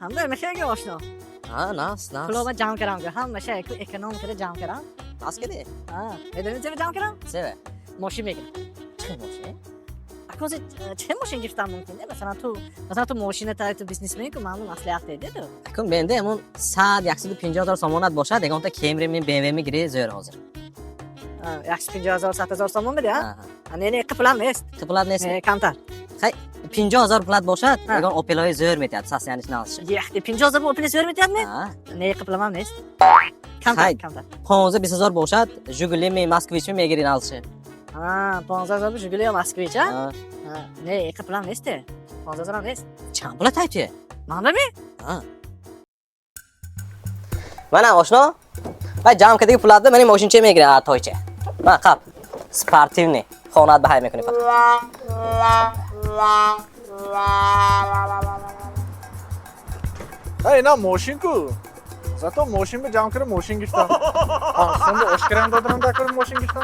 Ҳамда мехега, ошно. Ҳа, нас, нас. Пулома ҷамъ кардам, ҳамаша яку эконом карда ҷамъ кардам. Нас киди? Ҳа, медонӣ, чема ҷамъ кардам? Себе? Мошин мегирам. Чӣ мошин? Акози чӣ мошин гирифтам мумкин не? Масалан, ту мошината, ту бизнесмен ку, маъмул маслиҳат деди ту. Акун менде ҳамун 100, 150 ҳазор сомонат бошад, ягонта Кемри ми, БМВ мегирӣ, зӯр ҳозир. 150 ҳазор, 100 ҳазор сомон биди, Ҳа. А? Не, қипулам нест. Ту пулат нест? Не, камтар. Хай, 50 ҳазор пулат бошад, Ҳа. ягон Опелои зӯр метиҳад, состояние ш нағзша. Яхти, 50 ҳазор Опели зӯр метиҳад, ме? Ҳа. Не, қипуламам нест, камтар. Хай. Камтар. 15, 20 ҳазор бошад, Жигули ми, Москвич ми мегирӣ, нағзша. 15 ҳазор Жигули ё Москвич, а? Ҳа. Не, қипулам нест, 15 ҳазорам нест. Чанд пулат тай? Ман ми. Ҳа. Мана, ошно, вай ҷамъ кардиги пулатда мани мошинча мегирӣ, а тойча. Ман қап. Спортивный. Хонат ба ҳай мекунӣ фақат. Эй, ина мошин ку. Зато мошин ба ҷамъ кардам, мошин гирифтам. Сонда ошкарам додарам, дакор мошин гирифтам.